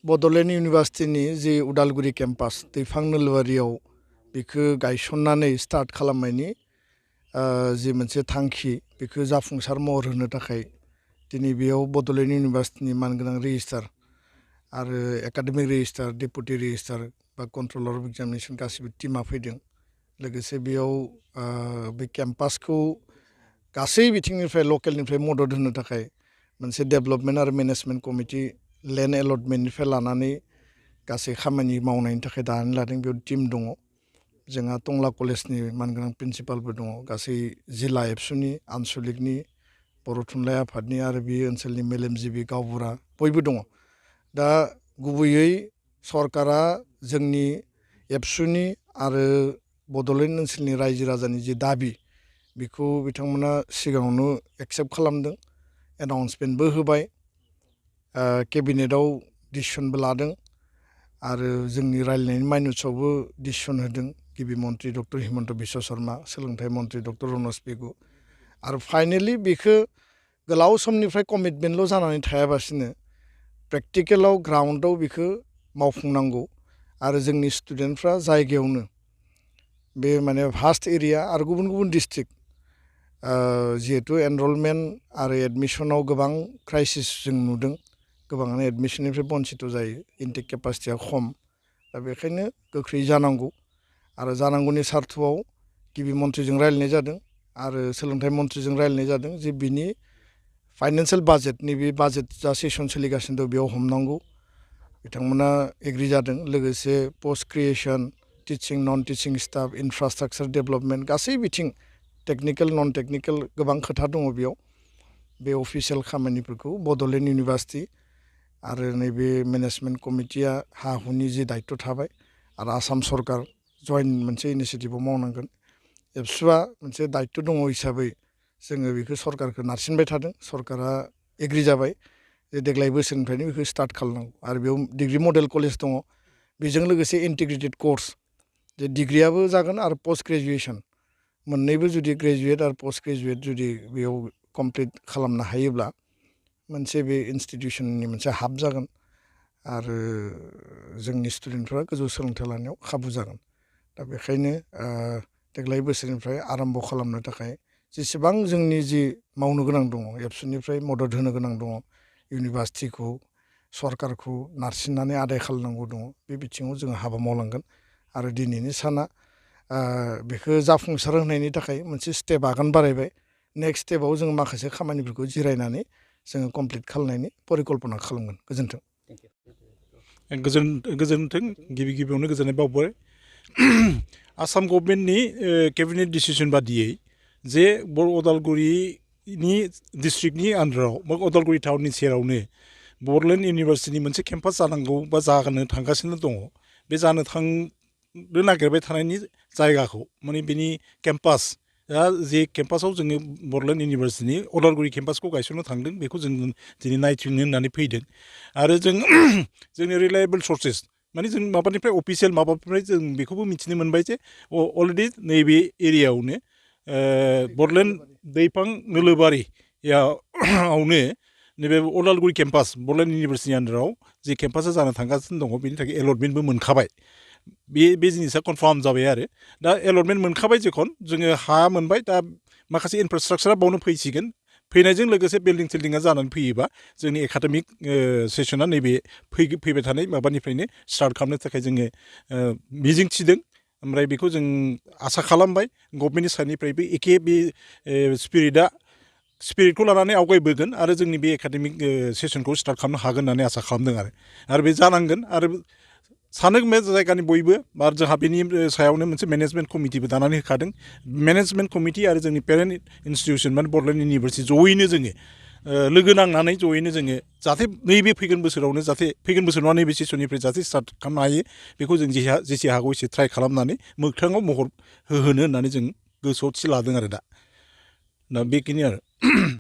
बड'लेण्ड इउनिभार्सिटिनि जि Udalguri campus दैफां नोलबारियाव बेखौ गायसननानै start खालामनायनि जि मोनसे थांखि बेखौ जाफुंसार महर होनो थाखाय दिनै बेयाव बड'लेण्ड इउनिभार्सिटिनि मानगोनां रेजिस्ट्रार आरो एकाडेमिक रेजिस्ट्रार डेपुटि रेजिस्ट्रार बा कन्ट्रलार अफ एग्जामिनेशन गासिबो टीमा फैदों लोगोसे बेयाव बे केम्पासखौ गासै बिथिंनिफ्राय लकेलनिफ्राय मदद होनो थाखाय मोनसे डेभेलपमेन्ट आरो मेनेजमेन्ट कमिटि लेन्ड एलटमेन्टनिफ्राय लानानै गासै खामानि मावनायनि थाखाय दानानै लादों बेयाव टीम दङ जोंहा टंला कलेजनि मानगोनां प्रिन्सिपालबो दङ गासै जिल्ला एबसुनि आनसलिकनि बर' थुनलाइ आफादनि आरो बे ओनसोलनि मेलेमजिबि गावबुरा बयबो दङ दा गुबैयै सरकारा जोंनि एबसुनि आरो बड'लेण्ड ओनसोलनि रायजो राजानि जि दाबि बेखौ बिथांमोना सिगाङावनो एक्सेप्ट खालामदों एनाउन्समेन्टबो होबाय केबिनेटआव डिसिसनबो लादों आरो जोंनि रायलायनायनि माइनट्सआवबो डिसिसन होदों गिबि मन्त्रि डक्टर हिमन्त बिश्व शर्मा सोलोंथाइ मन्त्रि डक्टर रनज पेगु आरो फाइनेलि बेखौ गोलाव समनिफ्राय कमिटमेन्टल' जानानै थायाबासिनो प्रेक्टिकेलाव ग्राउन्डआव बेखौ मावफुंनांगौ आरो जोंनि स्टुडेन्टफ्रा जायगायावनो बे माने भास्ट एरिया आरो गुबुन गुबुन डिस्ट्रिक्ट जिहेतु एनरलमेन्ट आरो एडमिसनाव गोबां क्राइसिस जों नुदों गोबाङानो एडमिसननिफ्राय बन्सित जायो इनटेक केपासिटिया खम दा बेखायनो गोख्रै जानांगौ आरो जानांगौनि सार्थआव गिबि मन्थ्रिजों रायलायनाय जादों आरो सोलोंथाइ मन्थ्रिजों रायलायनाय जादों जे बिनि फाइनान्सियेल बाजेटनि बे बाजेट जा सेसन सोलिगासिनो दं बेयाव हमनांगौ बिथांमोना एग्रि जादों लोगोसे पस्ट क्रिएसन टिचिं नन टिचिं स्टाफ इनफ्रास्ट्राक्चार डेभेलपमेन्ट गासै बिथिं टेकनिकेल नन टेकनिकेल गोबां खोथा दङ बेयाव बे अफिसियेल खामानिफोरखौ बड'लेण्ड इउनिभार्सिटि आरो नैबे मेनेजमेन्ट कमिटिया हा हुनि जि दायित्व थाबाय आरो आसाम सरकार जयेन्ट मोनसे इनिसियेटिभआव मावनांगोन एबसुआ मोनसे दायित्व दङ हिसाबै जोङो बेखौ सरकारखौ नारसिनबाय थादों सरकारा एग्रि जाबाय जे देग्लाय बोसोरनिफ्रायनो बेखौ स्टार्ट खालामनांगौ आरो बेयाव डिग्रि मडेल कलेज दङ बेजों लोगोसे इन्टिग्रेटेड कर्स जे डिग्रियाबो जागोन आरो पस्ट ग्रेजुएसन मोननैबो जुदि ग्रेजुवेट आरो पस्ट ग्रेजुवेट जुदि बेयाव कमप्लिट खालामनो हायोब्ला मोनसे बे इन्सटिटिउसननि मोनसे हाब जागोन आरो जोंनि स्टुडेन्टफ्रा गोजौ सोलोंथाइ लानायाव खाबु जागोन दा बेखायनो देग्लाय बोसोरनिफ्राय आरम्भ खालामनो थाखाय जेसेबां जोंनि जि मावनो गोनां दङ एबसुनिफ्राय मदद होनो गोनां दङ इउनिभार्सिटिखौ सरकारखौ नारसिननानै आदाय खालामनांगौ दङ बे बिथिङाव जोङो हाबा मावलांगोन आरो दिनैनि साना बेखौ जाफुंसार होनायनि थाखाय मोनसे स्टेप आगान बारायबाय नेक्स्ट स्टेपाव जों माखासे खामानिफोरखौ जिरायनानै जोङो कमप्लिट खालामनायनि परिकल्पना खालामगोन गोजोन्थों गोजोन्थों गिबियावनो गोजोननाय बावबाय आसाम गभर्नमेन्टनि केबिनेट डिसिसन बादियै जे उदालगुरिनि डिस्ट्रिक्टनि आन्दाराव बा उदालगुरि टाउननि सेरावनो बड'लेण्ड इउनिभार्सिटिनि मोनसे केम्पास जानांगौ बा जानो थांगासिनो दङ बे जानो थांनो नागिरबाय थानायनि जायगाखौ माने बेनि केम्पास दा जे केम्पासाव जोङो बड'लेण्ड इउनिभार्सिटिनि उदालगुरि केम्पासखौ गायसननो थांदों बेखौ जों दिनै नायथिंनो होननानै फैदों आरो जोंनि रिलायेबल सर्सेस माने जों माबानिफ्राय अफिसियेल माबानिफ्राय जों बेखौबो मिथिनो मोनबाय जे अलरेडि नैबे एरियायावनो बड'लेण्ड दैफां नोलोबारियावनो नैबे उदालगुरि केम्पास बड'लेण्ड इउनिभार्सिटिनि आन्दाराव जे केम्पासा जानो थांगासिनो दङ बेनि थाखाय एलटमेन्टबो मोनखाबाय बे जिनिसा कनफार्म जाबाय आरो दा एलटमेन्ट मोनखाबाय जेखन जोङो हा मोनबाय दा माखासे इनफ्रास्ट्राक्चारा बावनो फैसिगोन फैनायजों लोगोसे बिल्डिं थिल्डिङा जानानै फैयोबा जोंनि एकाडेमिक सेसना नैबे फैबाय थानाय माबानिफ्रायनो स्टार्ट खालामनो थाखाय जोङो मिजिं थिदों ओमफ्राय बेखौ जों आसा खालामबाय गभर्नमेन्टनि साइडनिफ्रायबो एखे बे स्पिरिटखौ लानानै आवगायबोगोन आरो जोंनि बे एकाडेमिक सेसनखौ स्टार्ट खालामनो हागोन होननानै आसा खालामदों आरो बे जानांगोन आरो सानो बे जायगानि बयबो आरो जोंहा बेनि सायावनो मोनसे मेनेजमेन्ट कमिटिबो दानानै होखादों मेनेजमेन्ट कमिटि आरो जोंनि पेरेन्ट इन्सटिटिउसन माने बड'लेण्ड इउनिभार्सिटि जयैनो जोङो लोगो नांनानै जयैनो जोङो जाहाथे नैबे फैगोन बोसोरावनो जाहाथे फैगोन बोसोर नङा नैबे सेसननिफ्राय जाहाथे स्टार्ट खालामनो हायो बेखौ जों जेसे हागौ एसे ट्राइ खालामनानै मोगथाङाव महर होहोनो होननानै जों गोसोआव थि लादों आरो दा बेखिनि आरो